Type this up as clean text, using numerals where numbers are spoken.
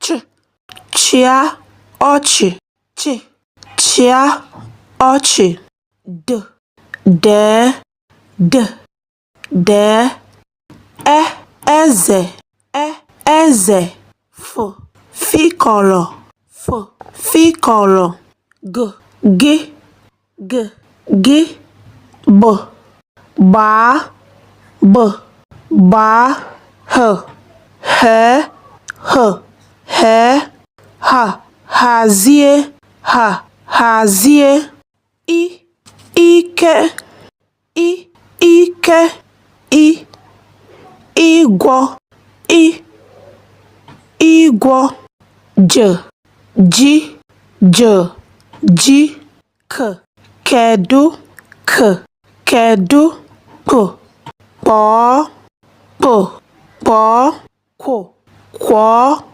Ch, chịa ọchị. Ch, chịa ọchị. D, dee. D, dee. E, eze. E, eze. F, fịkọrọ. F, fịkọrọ. G, gị. G, gị. B, gbaa. B, gbaa. H, hee. H, hee. H, hazie. H, hazie. I, ike. I, ike. I, ịgwọ. I, ịgwọ. J, ji. J, ji. K, kedu. K, kedu. P, kpọọ. P, kpọọ. Kw, kwọọ.